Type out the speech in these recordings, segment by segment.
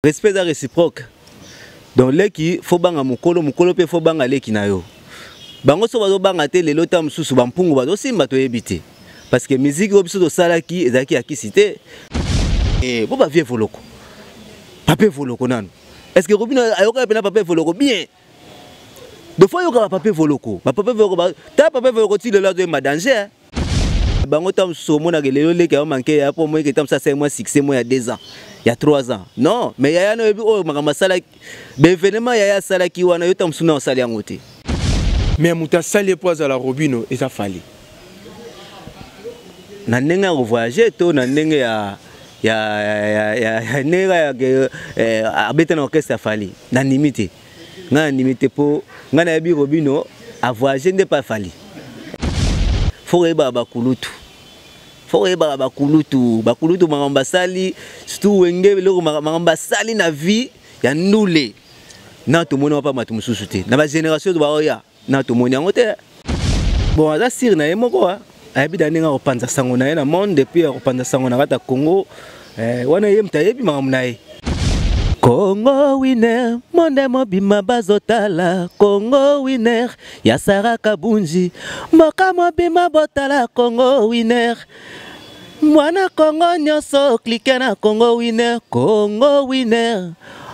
Respect eza réciproque. Donc leki faut banga mukolo, mukolo pe faut banga leki na yo. Bango so bazo banga te lelo ta mususu ba mpungu bazo simba toyebi te. Parce que musique oyo biso tosalaki ezalaki ya kisi te. Eh, bo ba vieux Voloko. Papa Voloko nanu. Est-ce que Robino ayoka pena Papa Voloko bien? De fois yoka ba Papa Voloko. Ba Papa Voloko ba ta Papa Voloko ti lelo azo ma danger. Hein? Bango ta mosusu omonaka lelo leki yango manke ya mpo omoniki ta mosusu asali mwa succès mwa ya 2 ans, ya 3 ans. Non, mais yaya na oyebi oyo makambo asalaki, baevenement yaya asalaki wana, yo ta mosusu na osali yango te. Mais moto asali ye mpo azala Robino eza Fally. Na ndenge ya kovoyage to na ndenge ya ya ya ya ya ndenge ya eh, abeta na orchestre ya Fally, nandimi te. Ngai nandimi te mpo ngai nayebi Robino avoyage nde pa Fally. Faut koyebaka bakulutu, faut koyebaka bakulutu, bakulutu makambo basali, surtout Wenge, eloko makambo basali na vie ya ndule na tomoni yango mpa bato mosusu te na bagénération oyo baoya na tomoni yango te. Bon, aza sire na ye moko, ayebi da ndenge akopanza sango na ye na monde, et puis akopanza sango na kati ya Congo. Wana ye moto ayebi makambo na ye. Congo Winner, monde mobimba bazotala Congo Winner ya Sarah Kabunji, mboka mobimba botala Congo Winner, mwana Congo nyonso klike na Congo Winner. Congo Winner,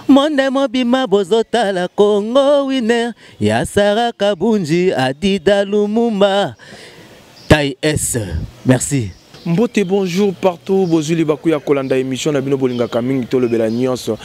monde mobimba bozotala Congo Winner ya Sarah Kabunji, Adida Lumumba, taille S. Merci. Mbote, bonjour partout bozwi libaku ya kolanda émission na bino bolingaka mingi tolobela nyonso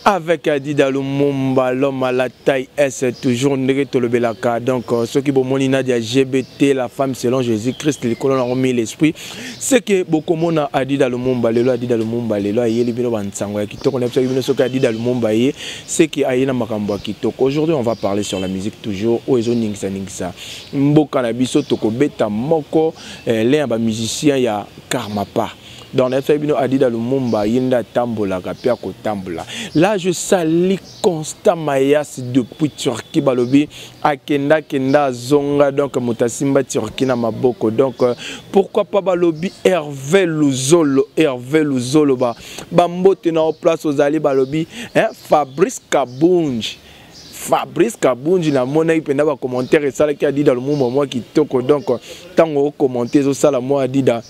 avec Adida Lumumba, l'homme à la taille S, toujours ndenge tolobelaka. Donc ceux qui bomoni Nadia GBT, la femme selon Jésus-Christ, likolo na mis l'esprit, c'est que bokomona Adida Lumumba lelo. Adida Lumumba lelo ayeli bino bansango ya kitoko na biso bino. Soki Adida Lumumba ye, c'est que aye na makambo ya kitoko. Aujourd'hui, on va parler sur la musique toujours oyo ezoningisa ningisa mboka na biso. Tokobeta moko l'un ya bamusicien ya Karmapa. Donc nayebisaki bino Adida Lumumba ye nde atambolaka mpe akotambola. Là, je salue Constant Mayas depuis Turquie. Balobi akenda akenda azonga, donc moto asimba Turquie na maboko. Donc pourquoi pas balobi Hervé Luzolo, Hervé Luzolo, ba bambote na place ozali. Balobi, hein, Fabrice Kabunji, Fabrice Kabunji, namonaki mpenza bacommentaire esalaki Adida Lumumba mwa kitoko. Donc ntango okommente ezosala mwa Adida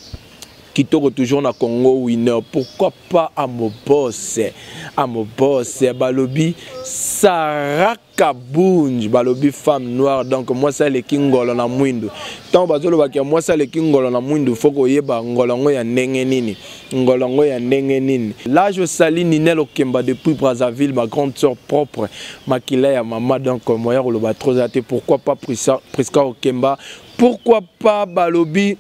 kitoko toujours na Congo Winner. Pourquoi pas Amobos, Amobos, balobi Sarah Kabunji, balobi femme noire, donc mwasi aleki ngolo na mwindu. Ntango bazolobaki ya mwasi aleki ngolo na mwindu, faut koyeba ngolo yango ya ndenge nini, ngolo yango ya ndenge nini. Là, je salue Ninel Okemba depuis Brazzaville, ma grande sœur propre, makila ya mama. Donc moya koloba trop eza te. Pourquoi pas Prisca, Prisca Okemba, pourquoi pas balobi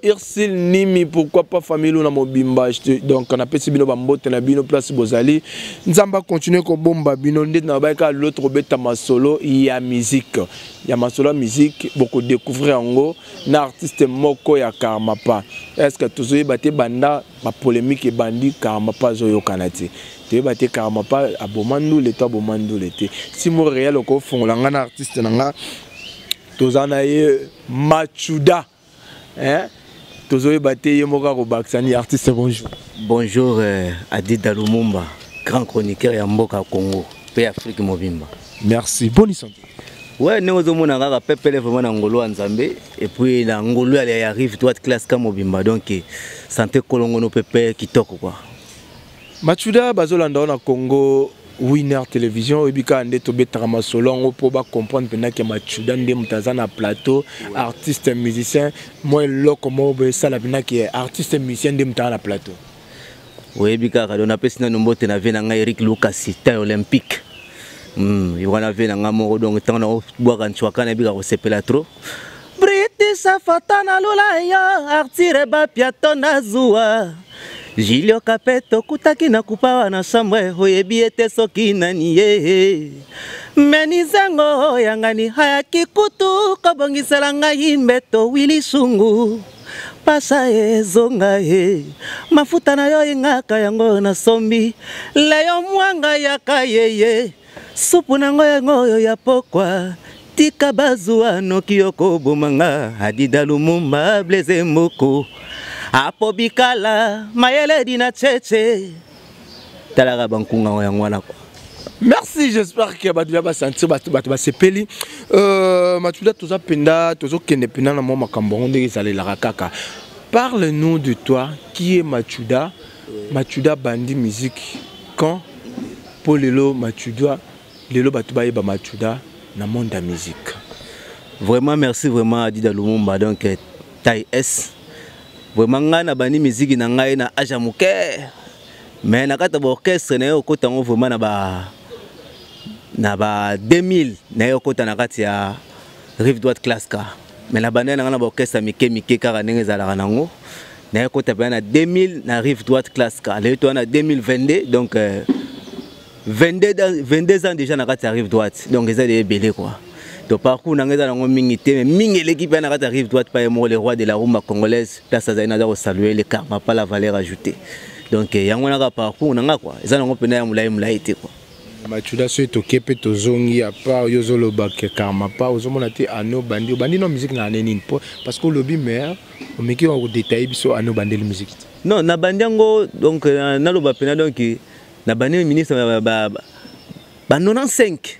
Irsil Nimi, pourquoi pas famille Luna Mobimba. Donc napesi bino bambote na bino place bozali. Nzambe continue kobomba bino. Nde na bayaka l'autre beta masolo ya musique, ya masolo ya musique, boko découvrir yango na artiste moko ya Karmapa. Est-ce que tozoyeba te banda ba polémique ebandi, Karmapa azoyokana te? Toyeba te Karmapa aboma ndule to aboma ndule te. Si mo réel okofongola nga na artiste na nga toza na ye Machuda, hein? Tozoyeba te ye moko akobakisa ni. Artiste, bonjour. Bonjour, Adida Lumumba, grand chroniqueur ya mboka Congo mpe Afrique mobimba. Merci, boni santé? Ouais, ndenge ozomona kaka pepele vraiment na ngolu ya Nzambe et puis na ngolu ya rive droite classe ka mobimba. Donc santé kolongono pepe kitoko quoi. Machuda, bazolanda na Congo Winner Télévision, oyebi kaka nde tobetaka masolo yango mpo bacomprendre mpendaki ya Machuda nde moto aza na plateau, artiste musicien. Mwa eloko moko boye esala mpendaki artiste musicien nde moto aza na plateau. Oyebi kaka, donc napesi nanu mbote na vie na ngai Eric Lucas, taille olympique, wana vie na ngai moko. Donc ntango nakobwaka ncwaka nayebi kaka kosepela trop. British foto na lula yo, Artire Bapiato na zuwa Julio Kape, tokutaki na kupa wana chambre, oyebi ete soki nani ye menizango yangani ayaki kutu kobongisela ngai mbeto. Wili Sungu pasa ezonga ye mafuta na yo engaka yango nasombi leyo mwanga yaka yeye supu nango yango oyo ya pokwa tika bazwa noki okoboma nga. Adida Lumumba, Blaise Moko apo bikala mayele dina cheche. Talaka bankunga yango wana quoi. Merci, j'espère que bato ya basentir, bato bato basepeli. Machuda, toza mpenza, tozokende mpenza na mwa makambo yango ndenge ezalelaka kaka. Parle-nous de toi, qui est Machuda? Machuda bandi musique quand? Mpo lelo Machuda, lelo bato bayeba Machuda na monde ya musique. Vraiment merci, vraiment Adida Lumumba, donc taille S. Vraiment ngai na bandi musique na ngai na âge ya moke, mais na kati ya baorchestre na ye okota yango vraiment na ba 2000 na ye okota na kati ya Rive Droite Classe K. Mais na bandai na ngai na baorchestre ya mike mike kaka ndenge ezalaka nango. Na ye okota mpenza na 2000 na Rive Droite Classe K. Lelo toza na 2022, donc 22 ans déjà na kati ya Rive Droite, donc eza de ebele quoi. Donc parcours na ngai eza nango mingi te, mais mingi eleki mpe na kati ya Rive Droite pa ye moko, le roi de la rumba congolaise, place azali, naza kosaluer le Karma pa la valeur ajoutée. Donc yango wana kaka parcours na nga quoi, eza nango mpena ya molai molai te quoi. Machuda, soki toke mpe tozongi, à part yo ozoloba ke Karma pa, ozomona te ano obandi, obandi no musique na ane nini? Po parce que olobi, mais omeki wa kodétailler biso ane obandeli musique te. Non, nabandi yango donc naloba mpena, donc nabandi ministre ba 95.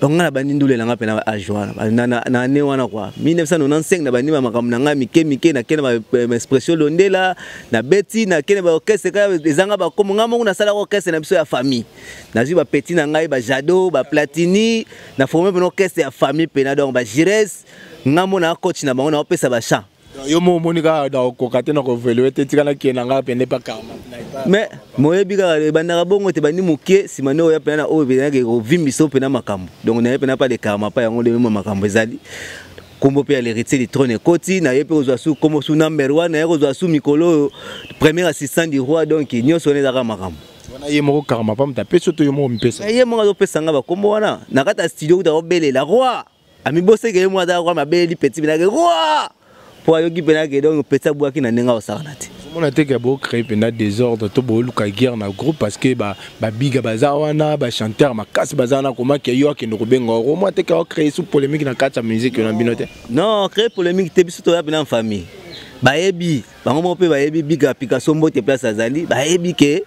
Donc nga nabandi ndule na nga mpe na âge wana, na année wana quoi, 1995, nabandi bamakambo na ngai mike mike. Nakende baexpression londela, nabeti, nakende baorchestre kaka ezanga bakomo. Ngai moko nasalaka orchestre na biso ya famille, nazwi bapeti na ngai, bajado, baplatini, na forme mpena orchestre ya famille mpena, donc bagires, ngai mo na coach na bango, naopesa bachant. Yo mo omoni kaka na okoka te na koévoluer te, tika nakende na ngai pene pa Karma. Mais moyebi kaka ebandaka bongo te, bandi moke, nsima nde oya mpena na oyo mpenaki kovimbisa mpena makambo. Donc naye mpena pa de Karma pa yango nde mema makambo ezali kombo mpe ya l'héritier du trône ekoti naye mpe kozwa su kombo su number one, naye kozwa su mikolo oyo premier assistant du roi. Donc nyonso wana ezaka makambo. Wana ye moko Karma pa moto apesi to yo moko mipesa? Ye moko azopesa nga bakombo wana na kati ya studio, kuta kobelela roi, amiboseke ye moko aza roi, mabeleli petit mpenake roi mpo ayoki mpenake. Donc petit abwaki na ndenge akosakana te. Ozomona te ke bocréer mpenza désordre to booluka guerre na groupe? Parce que babiga baza wana, bachanteur makasi baza wana, komaki yo akende kobenga, omona te ke ocréer su polémique na kati ya musique na bino te? Non, créer polémique te. Biso toya mpena famille, bayebi bango moko mpe bayebi Biga Picasso mbote place azali, bayebi ke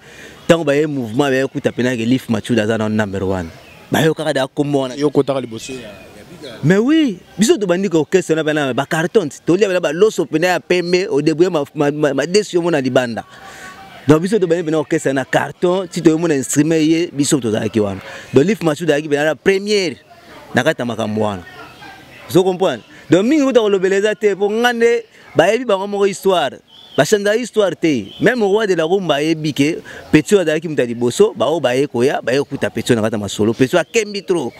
ntango baye mouvement, baye kuta mpena ke Lif Machuda aza na number one, bayokaka da kombo wana. Yo kotaka liboso ya? Mais oui, biso tobandi ka orchestre na bana bacarton, tolia bana baloso mpena ya pembe, odébrouille madesu yo mona libanda. Donc biso tobandi mpena orchestre na carton ti toyomona instrument ye, biso tozalaki wana. Donc Lif Machuda azalaki mpena na première na kati ya makambo wana, ozo comprendre? Donc mingi kuta kolobela eza te, mpo nga nde bayebi bango moko histoire, bachangeaka histoire te. Même roi de la rumba ayebi ke petit oyo azalaki moto ya liboso, baoyo baye koya, baye kokuta petit oyo na kati ya masolo, petit oyo akembi trop.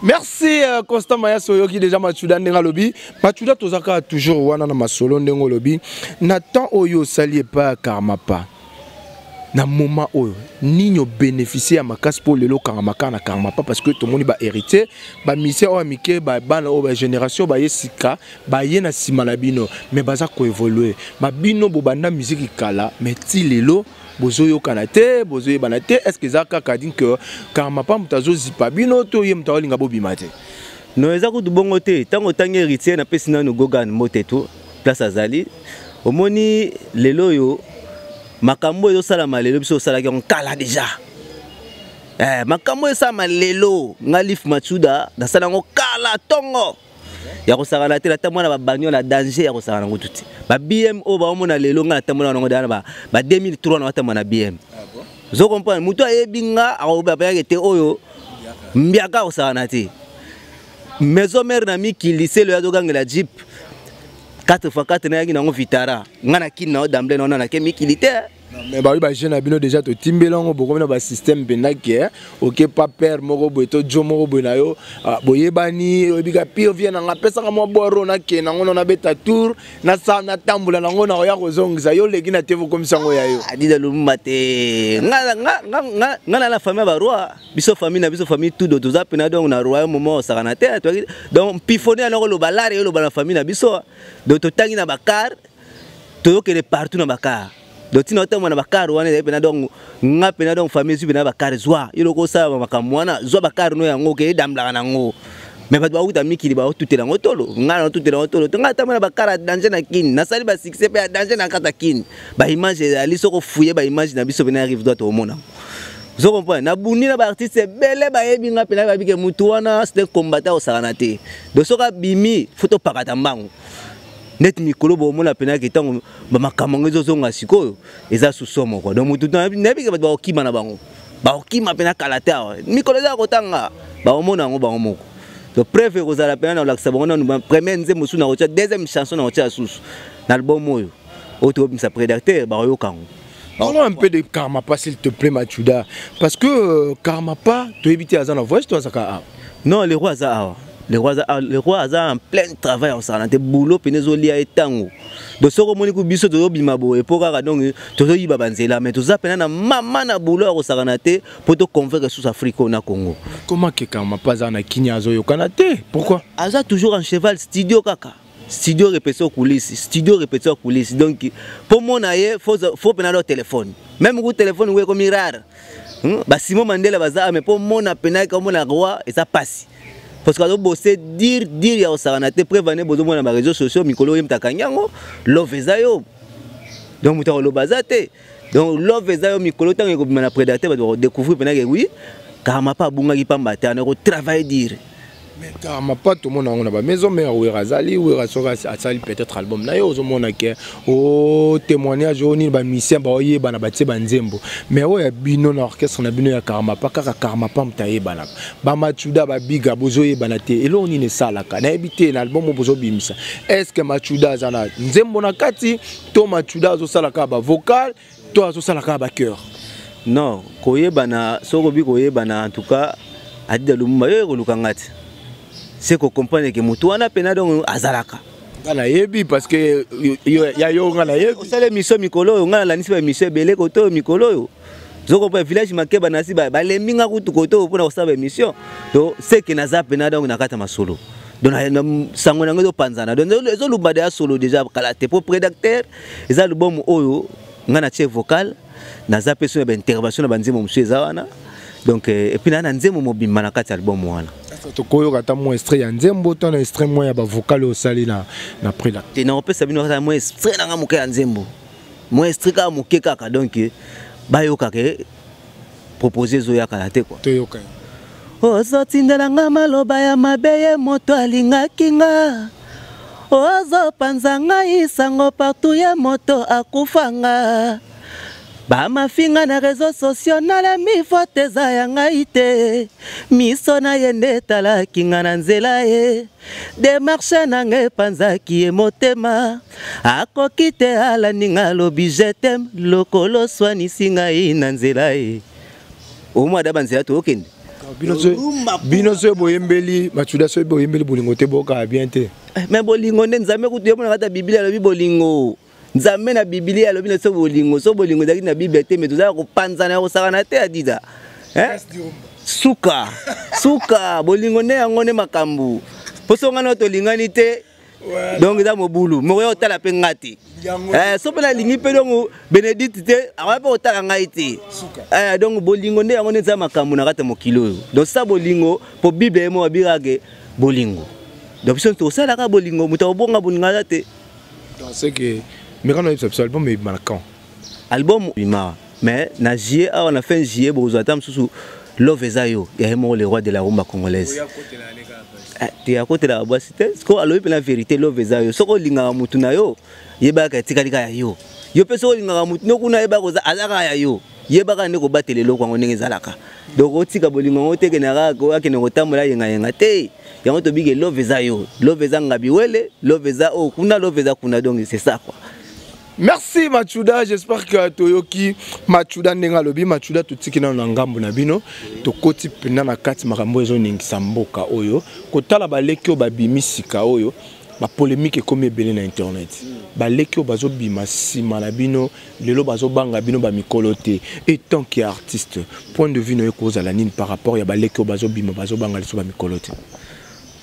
Merci Constant Mayas. Oyoki déjà Machuda ndenge alobi. Machuda, toza kaka toujours wana na masolo ndenge olobi na temps oyo osali epai ya Karma pa. Na moment oyo nini obénéficie ya makasi mpo lelo okangama kaka na Karma pa? Parce que tomoni bahéritier, bamusicien oyo ya mike, bana oyo bagénération baye sika, baye na nsima na bino, mais baza koévoluer. Babino bobanda musique kala, mais ti lelo bozoyokana te, bozoyebana te. Est ce que eza kaka dit que Karma pa moto azozipa bino to ye moto aolinga bobima te? Non, eza kutu bongo te. Ntango otangi héritier, napesi nanu Gogan mbote to place azali. Omoni lelo oyo makambo oyo ezosalama lelo, biso osalaki yango kala déjà. Makambo oyo esalama lelo, nga Lif Machuda nasala yango kala ntongo ya kosakana te. Natambola na babanio na danger ya kosakana yango tu te. Ba BM oyo baomona lelo, nga natambola nango daa na ba 2003, na batambola na BM. Ozo comprendre? Moto ayebi nga akobapayake te, oyo mbiaka akosakana te. Maison mère na mikili, selo azogangela jeep 4 x 4, nayaki nango Vitara, nga na kini nao damble nao nake mikili te. Mais baoyi bajeune na bino déjà totimbeli yango, bokomi na basystème mpenza ke oke pa père moko boye to jo moko boye na yo, boyebani, oyebika pire vie nanga, apesaka mwa boro, nakende yango na nabeta tour, natambola nango, na koya kozongisa yo oleki na te, vokomisa yango ya yo. Adida Lumumba te, nga na la famille ya baroi, biso famille na biso famille tudo toza mpena, donc na royaume moko osakana te. Donc mpifone yana koloba lare oloba na famille na biso, donc totangi na bacar, toyokende partout na bacar. Donc ntina otambola na bacar wana ezali mpena, donc nga mpena, donc famille ezwi mpena bacar, zwa yo loko osala makambo wana, zwa bacar no yango oke edamblaka nango. Mais bato bauta mikili baotutela yango tolo, ngai naotutela yango tolo te. Ngai ata mona bakara ya danger na Kini, nasali basuccès mpe ya danger na kati ya Kini. Baimage ezali, soki ofuye baimage na biso pene ya rive droite, omona. Ozo comprendre, nabundi na baartiste ebele, bayebi nga mpena, bayebi ke mutu wana c'est un combattant, osakana te. Donc soki abimi, fo topakata mbangu. Neti mikolo bomona mpena ke ntango bamakambo yango ezozonga sikoyo, eza susomo kua. Donc mutu nayebi ke bato bakokima na bango, bakokima mpena kala te. Awa mikolo eza ya kotanga, bakomona yango bango moko. Donc preuve ekozala mpena na kolakisa bango nanu première nzembo mosusu na kotia, deuxième chanson na kotia susu na album oyo oyo tokobimisa Prédateur, bakoyoka yango. Parlons un peu de Karmapa, s'il te plaît, Machuda. Parce que Karmapa, tu évité aza na voyage, toi, Zaka. Non, le roi aza awa. Le roi aza, le roi aza en plein travail, osala te, boulot pene ezolia etango. Donc soki omoni ku biso tozobima boye, mpo kaka donc tozoyiba banzela, mais toza pena na mama na boulot ya kosakana te, mpo toconvaincre susu Afrique oyo na Congo. Comment que Karmapa aza na Kinya azoyokana te? Pourquoi? Aza toujours en cheval, studio kaka studio, répétition, coulisse, studio, répétition, coulisse. Donc mpo mona ye, faut pena lo téléphone, même ku téléphone ngo ekomi rare. Basimon Mandela baza, mais mpo mona pena omona roi eza pasi, parce que azobose dire dire ya kosakana te. Preuve ane bozomona ba réseaux sociaux mikolo oyo, moto akangi yango, love eza yo. Donc moto akoloba aza te. Donc love eza yo, mikolo ntango ekobima na Prédateur, bato bakodécouvrir mpena ke oui, Karmapa abungaki pamba te, ana kotravaille dire. Mais Karmapa, tomona yango na bamaison mare, Wera azali, Wera soki asali peut-être album na ye, ozomona ke o témoignage oyo nini, bamusicien baoyebana, batie banzembo. Mais oyo ya bino na orchestre na bino ya Karmapa, kaka Karmapa moto ayebanaka, bamachuda babiga bozoyebana te. Eloko nini esalaka? Nayebi te. Na album oyo bozobimisa, est ce que Machuda aza na nzembo na kati, to Machuda azosala kaka bavocal, to azosala kaka bachœur? Non, koyebana, soki obi koyebana, en tout cas Adida Lumumba, yo ekoluka nga te, c'est kocomprendre ke motu wana mpena donc azalaka. Nga nayebi, parce que ya yo nga nayebi. Osala émission mikolo oyo, nga nalandisi baémission ebele kote oyo mikolo oyo, zokopa village Makeba, nasi balembi nga kutu kote oyo mpona kosala baémission. Donc c'est que naza mpena donc na kati ya masolo. Donc sango nango ezopanzana, donc ezolumba deya solo déjà kala te, mpo Prédateur eza album oyo nga na tie vocal, naza mpe so na baintervention na banzembo mosusu eza wana. Donc et puis naa na nzembo mobimba na kati ya album wana. Tokoyoka ata mwa extrait ya nzembo to na extrait mwa ya bavocal oyo osali na Prédateur? Te, nakopesa bino kaka mwa extrait nanga moke ya nzembo, mwa extrait kaka moke kaka, donc bayokaka propose ezoyakala te quoi. Toyoka. Ozotindela nga maloba ya mabe, ye moto alingaki nga, ozopanza ngai sango partout, ye moto akufa nga, bamafinga na réseau sociaux, nalemi faute eza ya ngai te, miso na ye nde etalaki nga na nzela, ye démarche na nga epanzaki ye motema, akoki te, alandi nga, alobi je t'aime, lokolo swanisi ngai na nzela ye, omwa da banzela tookende. Bino so boyembeli Machuda, so boyembeli bolingo te, bokaka bien te. Mais bolingo nde Nzambe kutu ye mona kati ya Biblia alobi bolingo. Nzambe na Biblia alobi na so bolingo, so bolingo ezalaki na Bible te, mais tozala kopanzana ya kosakana te. Adida suka suka, bolingo nde yango nde makambo, mpo so ngai na tolingani te, donc eza mobulu moko ya kotala mpe nga te. So mpe nalingi mpe donc Bénédicte te, akoya mpe kotala ngai te. Donc bolingo nde yango nde eza makambo na kati ya mokili oyo. Donc sa bolingo, mpo Bible ye moko abikake bolingo. Donc biso tosalaka bolingo, moto akobonga bolingo aza te. C'est que mais quand on oyebisa biso, album ebima na quand? Album ebima mais na juillet awa, na fin juillet bokozwa ata mosusu love eza yo ya ye moko, le roi de la rumba congolaise. Te, akotelaka bwasi te, siko alobi mpena vérité. Love eza yo, soki olingaka mutu na yo, yebaka etikali kaka ya yo. Yo mpe soki olingaka mutu no kuna, yebaka aza kaka ya yo, yebaka nde kobatela eloko yango ndenge ezalaka. Donc otika bolingo yango te, kende kaka akende kotambola yengayenga te. Yango tobike love eza yo, love eza ngabi wele, love eza oyo kuna, love eza kuna. Donc c'est ça quoi. Merci Machuda, j'espère que toyoki Machuda ndenge alobi. Machuda, totiki nano na ngambo na bino, tokoti mpena na kati makambo ezoningisa mboka oyo. Kotala baleki oyo babimi sika oyo, bapolémique ekomi ebele na internet. Baleki oyo bazobima nsima na bino lelo bazobanga bino bamikolo te. Et tant que artiste, point de vue na yo ekozala nini par rapport ya baleki oyo bazobima, bazobanga liso bamikolo te?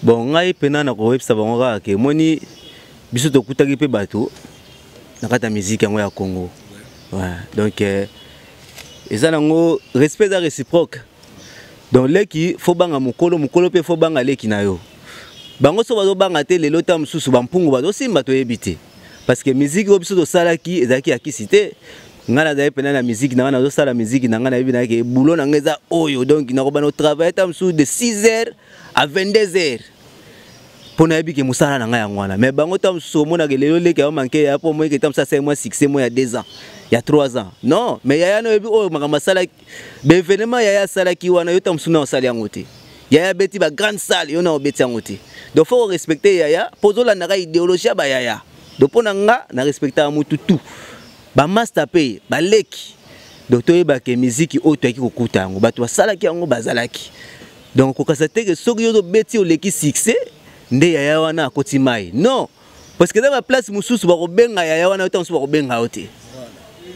Bon, ngai mpena na koyebisa bango kaka ke moni biso tokutaki mpe bato na kati ya musique yango ya Congo, ouais. Donc eza nango respect eza réciproque. Donc leki fo banga mokolo, mokolo mpe fo banga leki na yo. Bango so bazobanga te. Lelo ta mosusu bampungu bazosimba, toyebi te, parce que musique oyo biso tosalaki ezalaki ya kisi te. Ngai nazali mpena na musique na ngai, nazosala musique na ngai, nayebi nayeke boulot na ngai eza oyo. Donc nakobana kotravailler ta mosusu de 6 heures à 22 heures, mpo nayebi ke mosala na ngai yango wana. Mais bango ta mosusu omonaka lelo leki ayo manke ya mpo omoyeke ta mosusu asali mwa succès mo ya 2 ans, ya 3 ans. Non, mais yaya na oyebi oyo makambo asalaki, baévénement yaya asalaki wana, yo ta mosusu na osali yango te. Yaya abeti bagrande salle, yo na obeti yango te. Donc faut korespecter yaya, mpo ozolandaka idéologie ya bayaya. Donc mpo na nga, na respectaka motu tout, bamaster mpe baleki. Donc toyebaka miziki oyo toyaki kokuta yango, bato basalaki yango bazalaki. Donc kokasa teke soki yo ozobeti, oleki succès nde yaya wana akoti mai. Non, parce que eza baplace mosusu bakobenga yaya wana, yo ta mosusu bakobenga yo te.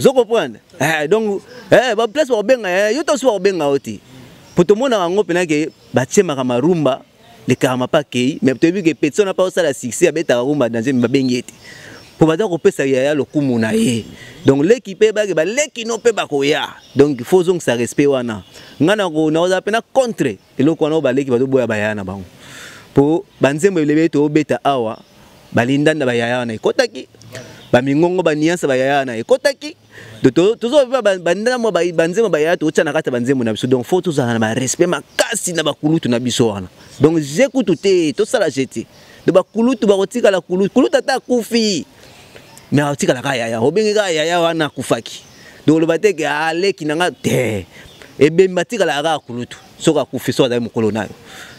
Ozo comprendre? Donc baplace bakobenga yaya, yo ta mosusu bakobenga yo te, po tomonaka yango mpena ke batiemaka marumba lekaka mapa akei. Mais toyebi ke petit wana mpa osala succès, abetaka rumba danger, me babengi ye te, mpo baza kopesa yaya lokumu na ye. Donc leki mpe bake baleki no mpe bakoya. Donc faut ozongisa respect wana. Ngai nakozala mpena contre eloko wana oyo baleki bazoboya bayaya na bango, mpo banzembo ebele toobeta awa, balindanda bayaya wana ekɔtaki, bamingongo baniansa bayaya wana ekɔtaki. Tozoba bandambo banzembo bayaya totya na kati ya banzembo na biso. Donc faut tozala na barespect makasi na bakulutu na biso wana. Donc je kutu te, tosala je te. Donc bakulutu bakotikala kulutu. Kulutu ata akufi, mais akotikala kaka yaya, obenge kaka yaya wana akufaki. Donc oloba te ke aleki na nga te, ebembi batikalaka kaka kulutu soki akufi, soki azali mokolo na yo.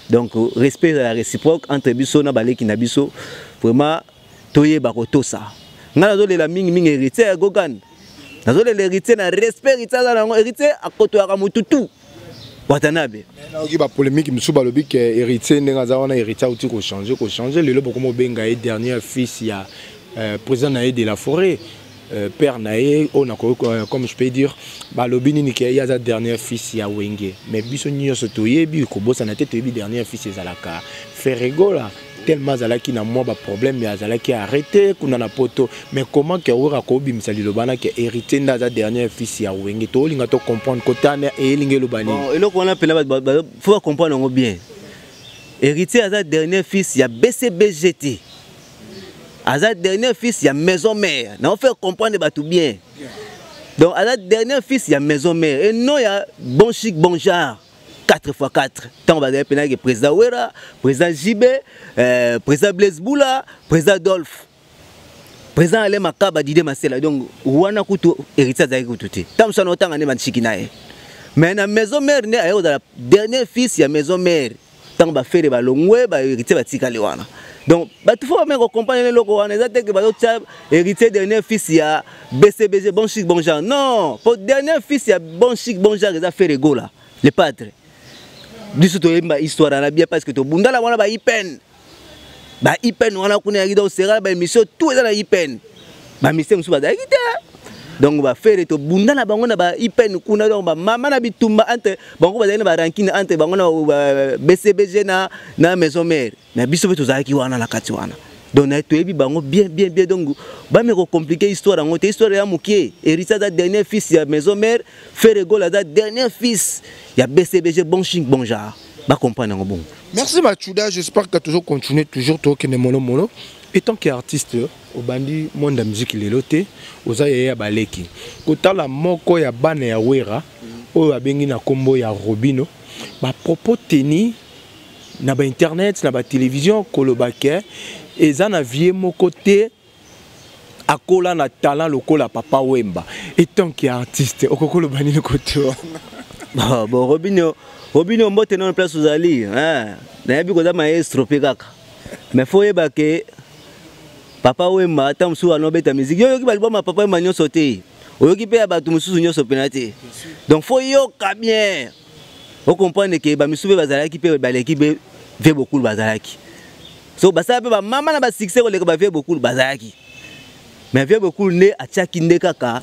Donc respect ezala réciproque entre biso na baleki na biso. Vraiment toyeba kotosa. Ngai nazolela mingimingi héritier ya Gogan, nazolela héritier na respect. Héritier aza nango, héritier akotoyaka motu tu Watanabe. Nayoki bapolémique mosusu, balobi ke héritier ndenge aza wana, héritier auti kochanger. Lelo bokoma obenga ye dernier fils ya président na ye de la forêt, père na ye oyo nakoki, comme je peux dire, balobi nini ke ye aza dernier fils ya Wenge. Mais biso nyonso toyebi, kobosana te, toyebi dernier fils ezalaka Ferre Gola, tellement azalaki na mwa baproblème, azalaki arrêté kuna na Poto. Mais comment ke Wera kobimisa liloba na ke héritier nde aza dernier fils ya Wenge? Tolinga to comprendre kotana eyelinga eloba nini. Eloko wana mpena faut bacomprendre yango bien. Héritier aza dernier fils ya BCBG te, aza dernier fils ya maison mère. Na faire comprendre bato bien. Donc aza dernier fils ya maison mère et non ya Bon Chic Bon Genre 4 x 4. Ntango bazali mpenaki président Wera, président JB, président Blaise Bula, président Dolphe, président Ale Makaba, Dide Masela. Donc wana kutu héritier azalaki kutu te. Ntango mosu wana otanga nde banshiki na ye, mais na maison mère nde aye kozala dernier fils ya maison mère. Ntango baFerre balongwe, bahéritier batikali wana. Donc bato faut bameka kocomprendre eloko wana. Eza te ke bazotia héritier dernier fils ya BCBG, Bon Chic Bon Genre. Non, po dernier fils ya Bon Chic Bon Genre eza Ferre Gola, le padre. Biso toyemba histoire wana bien, parce que tobundala wana baIPN, baIPN wana kuna yaki. Donc sera baémission tout eza na IPN, bamise mosusu bazalaki te. Donc baFerre tobunda na bango na baIPN kuna. Donc bamama na bitumba entre bango, bazali na barancune entre bango na BCBG na maison mère. Mais biso mpe tozalaki wana na kati wana. Donc toyebi bango bien bien bien. Donc bameka kocompliquer histoire yango te, histoire ya mokie. Héritier aza dernier fils ya maison mère, Ferre Gola aza dernier fils ya BCBG, Bon Chic Bon Genre. Bacomprendre yango bongo. Merci Machuda, j'espère que toujours continuer, toujours tokende molo molo. Étant qu'artiste, obandi monde ya musique lelo te, oza yaya ya baleki. Kotala moko ya bana ya Wera oyo abengi na nkombo ya Robino, bapropos teni na bainternet, na batélévision, koloba ke eza na vie moko te akola na talent lokola Papa Wemba. Étant que artiste, okoki koloba nini kote wana? Bon, Robino, Robino, mbote nano place ozali. Nayebi koza maestro mpe kaka, mais faut oyeba ke Papa Wemba ata mosusu wana obeta musique, yo oyoki baliboma Papa Wemba nyonso te, oyoki mpe ya bato mosusu nyonso mpena te. Donc faut yoka bien, ocomprendre ke bamisusu mpe bazalaki mpe baleki mpe vie bokulu bazalaki. So basala mpe bamama na basuccès koleka bavie bokulu bazalaki. Mais vie bokulu nde atiaki nde kaka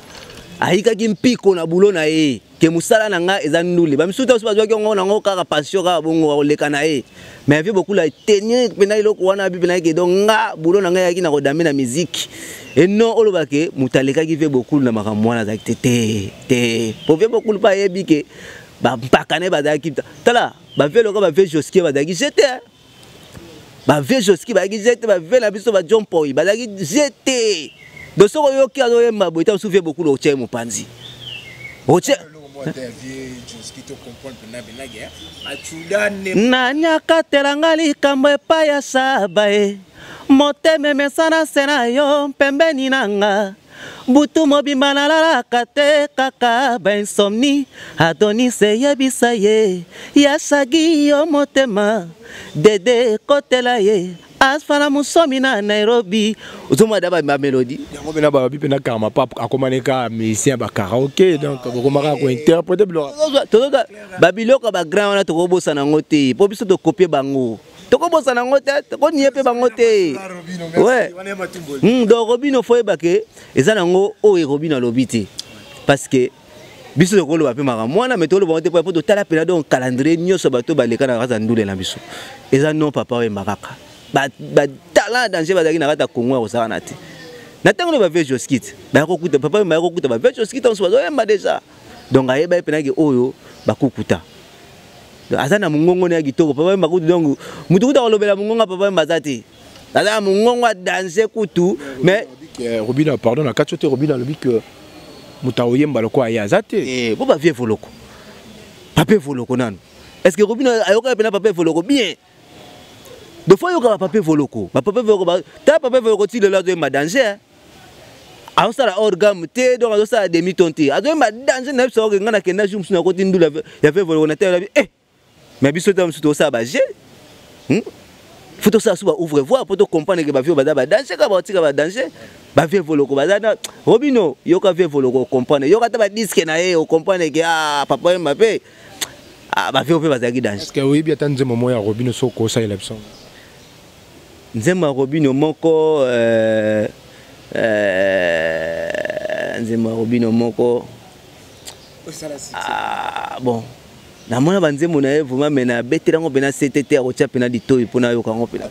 ayikaki mpiko na bulo na ye ke mosala na ngai eza ndule. Bamisusu te mosusu bazwaki yango nango kaka passion kaka bongo koleka na ye. Mais vie bokulu atenir mpena eloko wana abi mpena ke donc nga bulo na ngai eyaki na kodame na musique. E non, oloba ke moto alekaki vie bokulu na makambo wana azalaki te te te, po vie bokulu mpe ayebi ke bampaka na ye bazalaki. Tala bavie loka, bavie Joskie bazalaki jete. Bavieux Joski bazalaki je te, bavieux na biso ba John Poi bazalaki je te. Donc soki oyoki azoyemba boye, ntango mosusu vieux Bokulu otia ye mopanzi. Otia nani akatela nga likambo epai ya saba e motema emesana nse na yo mpembeni na nga butu mobimba nalalaka te kaka bainsomnie Adonis eyebisa ye yasagi yo motema dede kotela ye asfala mosomi na Nairobi. Ozomona da bamelodie yango mpena balobi mpena karma pap akomani kaka musicien ya bakaraoke, donc bokomaka kointerprete biloko. Tozozwa babiloko ya bagrand wana, tokobosana yango te mpo biso tokopie bango, tokobosana yango te, tokonie mpe bango te. Ouais. Donc Robino, faut oyeba ke eza nango oyo Robino alobi te, parce que biso tokoloba mpe makambo wana, mais tokoloba te mpo totala mpena. Donc calendrier nyonso bato baleka na kati ya ndule na biso eza non papa oyemba kaka batalent ya danger bazalaki na kati ya Congo ya kosakana te. Na ntango nde bavieux Joski baya kokuta papa, baya kokuta bavieux Joski ntango mosusu bazoyemba déjà. Donc ayeba ye mpenaki oyo bakukuta aza na mongongo na ya kitoko papa yemba kutu. Donc motu kutu akolobela mongongo ya papa yemba aza te, aza na mongongo ya danger kutu, mais Robino, pardon na kati te, Robino alobi ke moto akoyemba lokola ye aza te. Eh, bo bavieux Voloko, papa Evoloko nanu, est ce que Robino ayokaka mpena papa Evoloko bien? De fois ayokaka papa Evoloko, bapapa Evoloko ta papa Evoloko ti lelo azoyemba danger, azosala hors gamme te, donc azosala demi ton te, azoyemba danger. Na biso oke ngai nakenda jour mosusu nakoti ndula ya vieux Evoloko na te, alobi eh, mais biso te mosusu tozosala baje, Faut tosala so baouvre voie mpo tocomprendre ke bavieux baza badanger, kaka baotika badanger. Bavieux Voloko baza na Robino, yoka vieux Voloko, ocomprendre, yoka ata badisque na ye, ocomprendre ke ah, papa yemba mpe, ah, bavieux mpe bazalaki danger. Est-ce que oyebi ata nzembo moko ya Robino soki okosalela biso? Nzembo ya Robino moko, nzembo ya Robino moko, ah, bon, namona banzembo na ye vraiment, mais nabetela yango mpena sete te, akotia mpena litoi mpona ayoka yango mpena.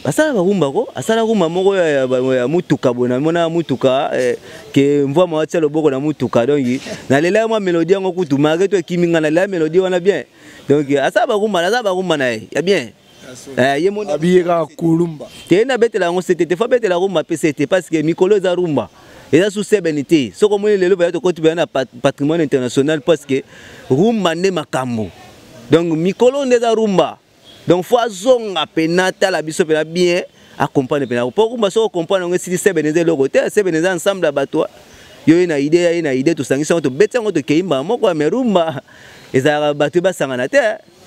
Basala barumba ko, asala rumba moko ya mutuka boye, namona mutuka ke mvwama watia loboko na mutuka. Donc nalela mwa mélodie yango kutu malgré to ekimi nga, nalela mélodie wana bien. Donc asala barumba, asala barumba na ye ya bien. Ye moni abiye kaka kulumba. Te, nabetela yango sete te, faut abetela rumba mpe sete, parce que mikolo eza rumba, eza su sebene te. Soki omoni lelo baya tokoti baya na patrimoine international, parce que rumba nde makambo. Donc mikolo nde eza rumba, donc faut azonga pena tala biso pena bien, acomprendre pena po rumba. Soki ocomprendre yango esili, sebene eza eloko te. Sebene eza ensemble ya bato, yo ye na idée, ya ye na idée, tosangisi yango, tobeti yango, tokei mbala moko. Mais rumba ezalaka bato basangana te,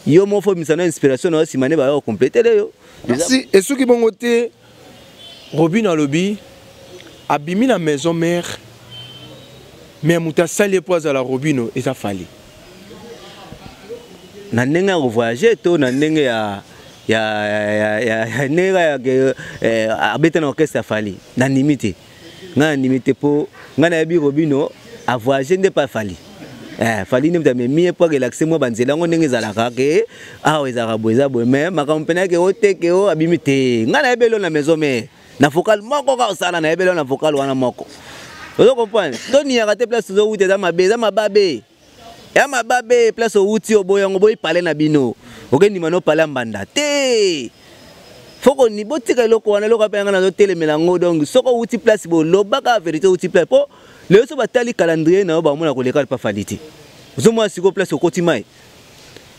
yo moko faut misana inspiration na yo, nsima nde baya kocompléter yo. Merci. Esuki bongo te, Robino alobi abimi na maison mère, mais moto asali ye mpo azala Robino eza Fally. Na ndenge ya kovoyage to na ndenge ya ndenge ya abeta na orchestre ya Fally, nandimi te. Ngai nandimi te mpo ngai nayebi Robino avoyage nde pa Fally. Fally nde moto amemi ye mpo arelaxe mwa banzela yango ndenge ezalaka ke awa ezalaka boye, eza boye, mais makambo mpena ke o te ke o abimi te. Ngai nayebi elo na maison mère na vocal moko kaka osala, nayebi elo na vocal wana moko. Ozo comprendre, toniyaka te place tozowuta eza mabe, eza mababe ya mababe. Place owuti oboyi yango, boyi pale na bino, okendima no pale ya mbanda te. Foko ni botika eloko wana, eloko mpe nga nazotelemela yango. Donc soki owuti place bolobaka vérité, owuti place mpo lelo so batali calendrier na yo, bamona koleka pa Fally te. Ozomona sikoyo place okoti mai,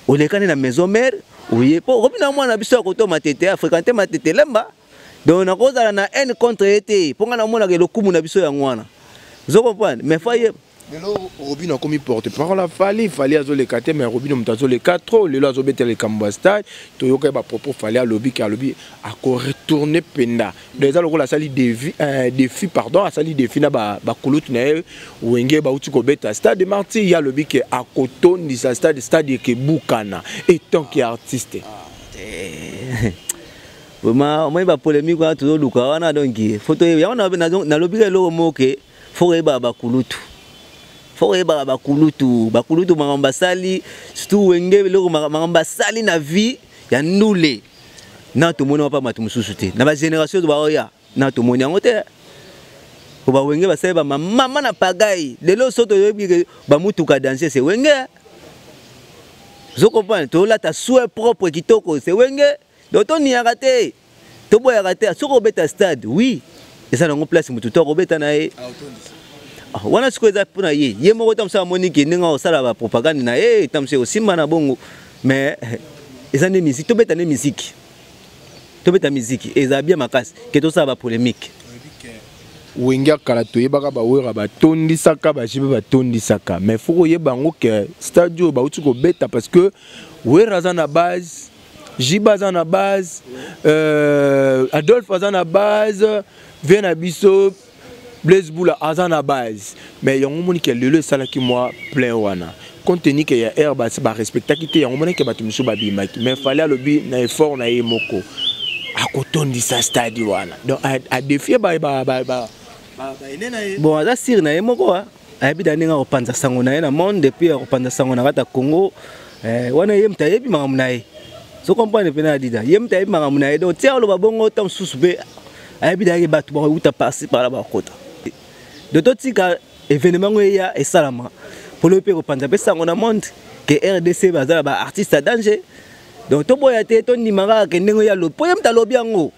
olekani na maison mère, oye mpo okomi na mwana biso ya koto Matete, afréquente Matete Lemba. Donc nakozala na haine contre ye te mpo ngai namonaka elokumu na biso yango wana, ozo comprendre, mais fa ye Lelo Robino akomi porte parole ya Fally. Fally azoleka te, mais Robino moto azoleka trop. Lelo azobetela likambo ya stade, toyoka ye bapropos. Fally alobi ke alobi akoretourne mpenza. Donc eza lokola asali défi, défi, pardon, asali défi na bakulutu na ye Wenge bauti kobeta stade de Martyr. Ye alobi ke akotondisa stade, stade ekebukana etant ke artiste. Vraiment, omoni bapolémique wana tozoluka wana. Donc faut toyeba yango, nalobi ka eloko moko ke faut koyebaka bakulutu, faut koyebaka bakulutu, bakulutu makambo basali, surtout Wenge, eloko makambo basali na vie ya ndule na tomoni wapa bato mosusu te na bagénération oyo baoya na tomoni yango te. Po bawenge basali bamamama na pagai, lelo so toyebi ke bamutuka danger se Wenge. Ozo comprendre? Tolata soin propre kitoko, c'est Wenge. Donc toniyaka te, toboyaka te. Soki obeta stade, oui, eza nango place motu to akobeta na ye. Ah, wana sikoyo eza mpona ye, ye moko ta mosusu amoni ke ndenge akosala bapropagande na ye, ta mosusu ekosimba na bongo, mais eza nde musique, tobeta nde musique, tobeta musique ezala bien makasi ke tosala bapolémique. Wenge ya kala toyebaka bawera batondisaka, bajibe batondisaka, mais faut koyeba yango ke stade oyo bauti kobeta, parce que Wera aza na base, Jiba aza na base, Adolphe aza na base, vie na biso Blaise Bula aza na base. Mais yango omoni ke lelo esalaki mwa plein wana, compte tenu ke ya air basi barespectaki te, yango omoni ke bato mosusu babimaki. Mais Fally alobi na effort na ye moko akotondisa stade wana, donc adéfier baene na ye. Bon, aza sûr na ye moko, ayebi da ndenge akopanza sango na ye na monde, et puis akopanza sango na kati ya Congo. Wana ye moto ayebi makambo na ye, so comprendre mpe na adida, ye moto ayebi makambo na ye. Donc tia oloba bongo, ta mosusu mpe ayebi dayaki bato bakouta par-ci par-là bakota. Donc totika événement ngo eya esalama, polo mpe kopanza mpe sango na monde ke RDC baza na baartiste ya danger. Donc toboya te, tondima kaka ke ndenge ya lobi, mpo ye moto alobi yango,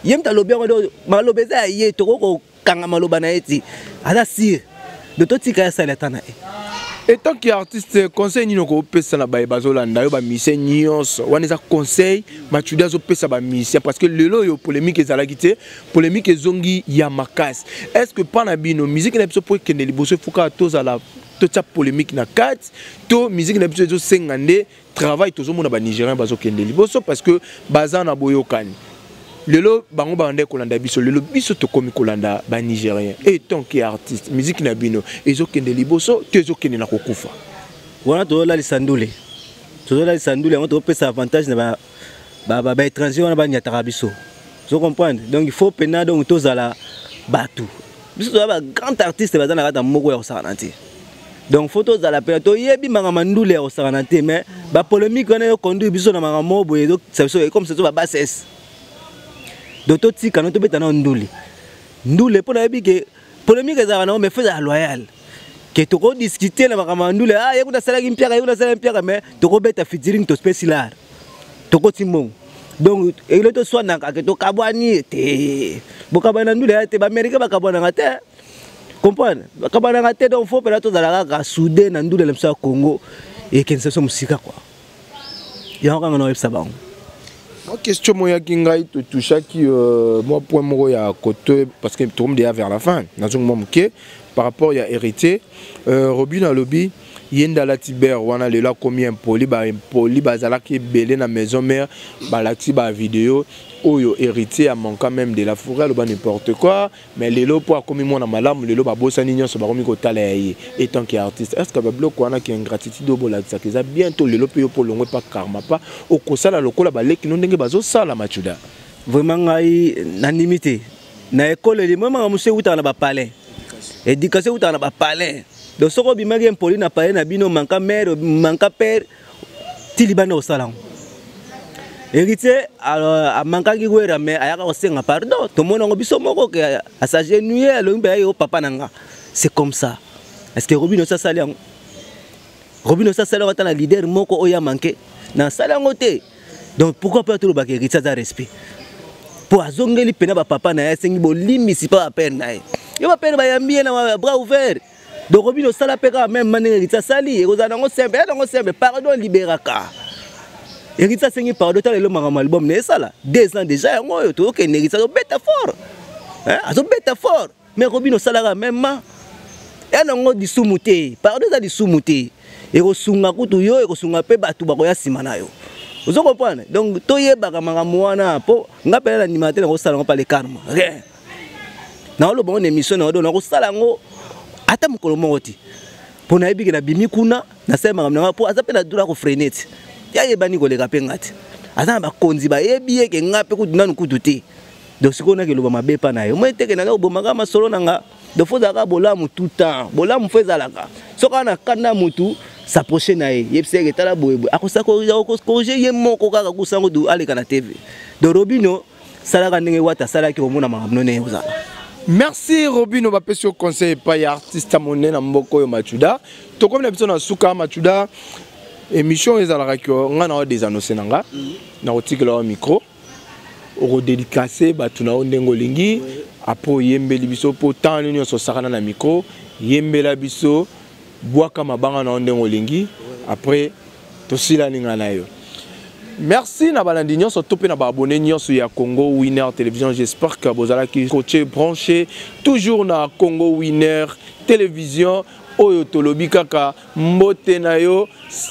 ye moto alobi yango. Donc maloba eza ya ye, tokoki kokanga maloba na ye ti aza sûr. Donc totika ye asali ata na ye. Etant que artiste, conseil nini okopesa na baye bazolanda yo, bamusicien nyonso wana? Eza conseil Matudi azopesa bamusicien, parce que lelo oyo polémique ezalaki te, polémique ezongi ya makasi. Est ce que mpa na bino, musique na biso mpo ekende liboso, efuka kaka tozala totia polémique na kati, to musique na biso ezosenga nde travail? Tozomona banigérien bazokende liboso parce que baza na boyokani. Lelo bango banda kolanda biso, lelo biso tokomi kolanda banigérien. Et tant que artiste, musique na bino ezokende liboso to ezokende na kokufa? Wana tozolalisa ndule, tozolalisa ndule yango, tozopesa avantage na baétranger wana banyataka biso, ozo comprendre? Donc il faut pena, donc tozala bato, biso toza bagrand artiste, baza na kati ya moko ya kosakana te. Donc faut tozala pena, toyebi makambo ndule ya kosakana te, mais bapolémique wana eyoconduire biso na makambo moko boye, ezokisa biso comme so babassesse. Donc totika no, tobeta nao ndule ndule, mpo nayebi ke polémique ezalaka nango, mais faut ezala loyal, ke tokodiscute na makambo ya ndule. Ah, ye kuna asalaki mpiaka, ye kuna asalaki mpiaka, mais tokobeta featuring, tospesi lar, tokoti mbongo. Donc eloko toswanaka ke tokabwani te, bokabwani na ndule ya te. Baaméricain bakabwanaka te, comprendre? Bakabwanaka te. Donc faut mpena tozala kaka soudé na ndule na biso ya Congo, ekendisa biso mosika kua. Yango kanga na oyebisa bango. Mwa question moko eyaki ngai, totouchaki mwa point moko ya côté, parce que tokomi déjà vers la fin. Nazongi mwa moke par rapport ya Héritier. Robin alobi ye nde alati ber wana, lelo akomi impoli. Baimpoli bazalaki ebele na maison mère, balakisi bavideo oyo Héritier amanka même de la forêt, aloba n'importe quoi. Mais lelo mpo akomi mwana malamu, lelo babosani nyonso, bakomi kotala ya ye. Etant que artiste, est ce que babiloko wana ki ingratitude oyo bolakisaka eza bientôt lelo mpe yo mpo olongwe pa karma pa okosala lokola baleki no ndenge bazosala, Machuda? Vraiment, ngai nandimi te na ekoleli moi. Makambo mosusu eutaka na bapalin, éducation eutaka na bapalin. Donc soki obimaki impoli na palin na bino, manka mare, manka père, ti libanda kosala yango. Héritier amankaki Wera, mais ayaka kosenga pardon, tomona yango biso moko ke as'agenouiller, alobi mpe ayaki o papa na nga. C'est comme ça. Est ce que Robino osi asali yango? Robino osi asali yango ata na leader moko oyo amanke na asali yango te. Donc pourquoi mpe tolobaka Héritier aza respect? Mpo azongeli mpena bapapa na ye, asengi bolimbisi mpa bapere na ye, yo bapere bayambi ye na bras ouvert. Donc Robino osala mpe kaka même ndenge Héritier asali, ekozala nango simple, eya nango simple. Pardon liberaka. Héritier asengi pardon, tala lelo makambo album na esala 2 ans déjà, yango oyo tokokende. Héritier azobeta fort, azobeta fort, mais Robino osalaka même eya nango lisumu te. Pardon eza lisumu te, ekosunga kutu yo, ekosunga mpe bato bakoya nsima na yo, ozo comprendre? Donc toyebaka makambo wana, mpo nga mpena nandimaka te nakosala yango pa le karma, rien. Naoloba ngo na émission na yo, nakosala yango ata mokolo moko te, mpo nayebi ke nabimi kuna, nasali makambo na nga, mpo aza mpe na droit kofreiner te, ye ayebani koleka mpe nga te. Aza na bakonzi bayebi ye ke nga mpe kutu nanu kutu te. Donc sikoyo nakeloba mabe mpa na ye, omoi teke naza kobomaka masolo na nga. Donc faut ozalaka bolamu tout temps, bolamu faut ezalaka. Soki aza na kanda, mutu s'approche na ye, yebisa eke tala boyeboye, akocorriger ye moko kaka kusango du aleka na TV. Donc Robino, salaka ndenge Wata asalaki, komona makambo no ndenge kozala. Merci Robino, bapesi yo conseil epai ya artiste ya monene na mboka oyo, Machuda. Tokomi na biso na suka, Machuda. Émission ezalaka ke nga na yo désannonce na nga, na kotikela yo micro, okodédicace bato na yo ndenge olingi. Après oyembeli biso, mpo ntango nyonso osakana na micro, yembela biso, bwaka mabanga na yo ndenge olingi. Après tosilani nga na yo. Merci na balandi nyonso to mpe na baabonné nyonso ya Congo Winner Télévision. J'espère que bozalaki coaché, branché toujours na Congo Winner Télévision. Oyo tolobi kaka mbote na yo,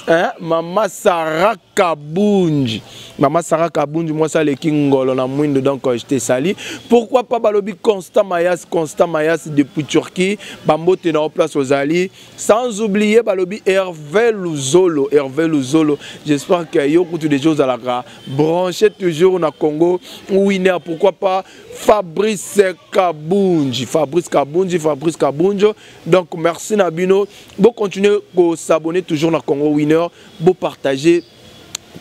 hein, mama Sara Kabunji, mama Sara Kabunji, mwasi aleki ngolo na mwindo. Donc je te salue. Pourquoi pas balobi Constant Mayas, Constant Mayas depuis Turquie, bambote na yo place ozali. Sans oublier balobi Hervé Luzolo, Hervé Luzolo, j'espère que yo kutu déjà ozalaka branché toujours na Congo Winner. Pourquoi pas Fabrice Kabunji, Fabrice Kabunji, Fabrice Kabunjo. Donc merci na bino, bo continuer ko s'abonner toujours na Congo Winner, bo partager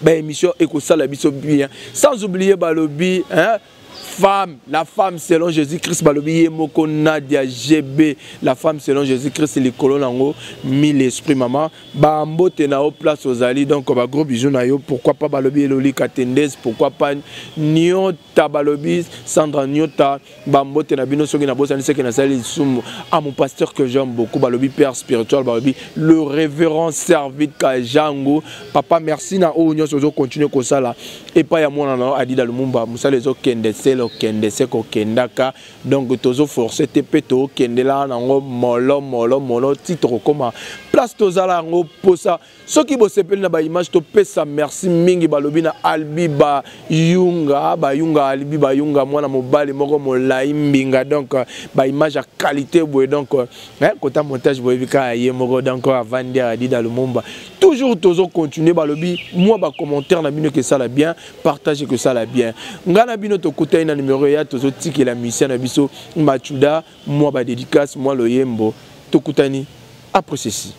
ba émission ekosala biso bien. Sans oublier balobi, hein, femme, la femme selon Jésus-Christ, balobi ye moko Nadia GB, la femme selon Jésus-Christ, likolo nango mille esprit. Mama, bambote na yo place ozali. Donc ba gros bisous na yo. Pourquoi pas balobi Eloli Katendez, pourquoi pas Nyota, balobi Sandra Nyota, bambote na bino. Soki nabosani, seke nasali lisumu. À mon pasteur que j'aime beaucoup, balobi père spirituel, balobi le révérend Servit Kajango. Papa, merci na oyo nyonso ozocontinue kosala epai ya mwana na yo Adida Lumumba. Mosala ezokende sele, okende se kokendaka. Donc tozoforce te mpe tokendela nango molo molo molo ti tokokóma place tozala yango posa. Soki bosepeli na baimage, topesa merci mingi balobi na Albi Bayunga, Bayunga, Albi Bayunga, mwana mobali moko molai mbinga. Donc baimage ya qualité boye. Donc kota montage boyebi kaka ye moko. Donc avandi Adida Lumumba, toujours tozocontinue. Balobi mwa bacommentaire na bino kesala bien, partage kesala bien. Ngai na bino tokutani na numero ya tozotikela mission na biso Machuda, mwa badédicace, mwa loyembo. Tokutani après ceci.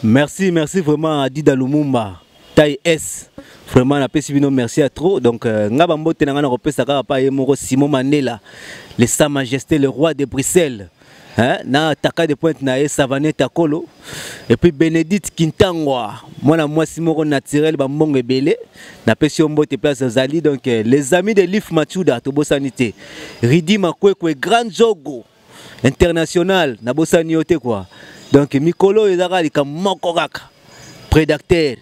Merci, merci vraiment Adida Lumumba taille S. Vraiment napesi bino merci à trop. Donc nga bambote na nga na kopesa kaka pa ye moko Simon Mandela, le Sa Majesté le roi de Bruxelles, hein, na taka de pointe na ye Savané Takolo, et puis Bénédicte Kintangwa, mwana mwasi moko naturel, bambongo ebele, napesi yo mbote place ozali. Donc les amis de Lif Machuda, tobosani te. Ridi Makwekwe, Grand Jogo international, nabosani yo te quoi. Donc mikolo oyo ezaka likambo moko kaka, prédacteur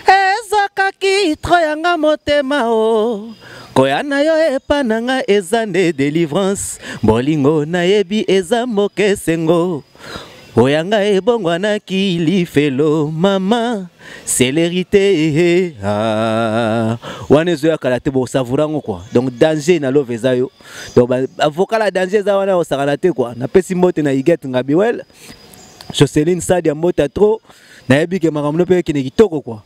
ezokaki tro yanga motema o koya na yo epa na nga eza nde délivrance. Bolingo nayebi eza mboka esengo, oyanga ebongwanaki lifelo. Mama célérité, ah. Wana ezoyakala te, bosavoura yango quoi. Donc danger na love eza yo. Donc avocat la danger eza wana, osakana te quoi. Napesi mbote na Iget Ngabiwel, Joceline Sadia, mbote trop. Nayebi ke makambo mpe ekende kitoko quoi.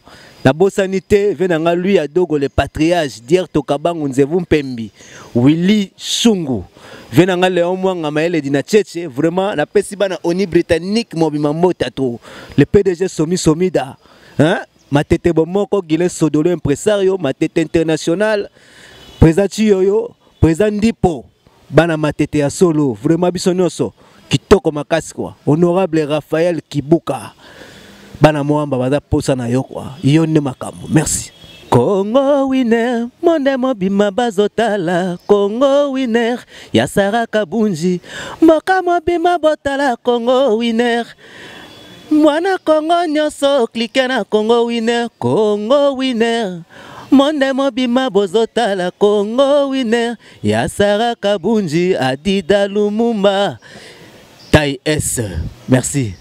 Nabosani te ve na nga lui Adogo le patriarche dier Tokabangu Nzevu Mpembi Willy Sungu, ve na nga Léon Mwanga Mayele Dina Tchetche. Vraiment napesi bana oni britannique mobima mbote to le PDG Somi Somida, hein? Matete Bomoko Gile Sodolo, impresario Matete international, président Chiyoyo, président Ndipo, bana Matete ya solo. Vraiment biso nyonso kitoko makasi quoi. Honorable Raphaël Kibuka, bana Mwamba baza posa na yo quoi, yo nde makambo. Merci. Congo Winner, monde mobima bazotala Congo Winner ya Sara Kabunji. Mboka mobima botala Congo Winner. Mwana Congo nyonso clique na Congo Winner. Congo Winner, monde mobima bozotala Congo Winner ya Sara Kabunji, Adida Lumumba taille S. Merci.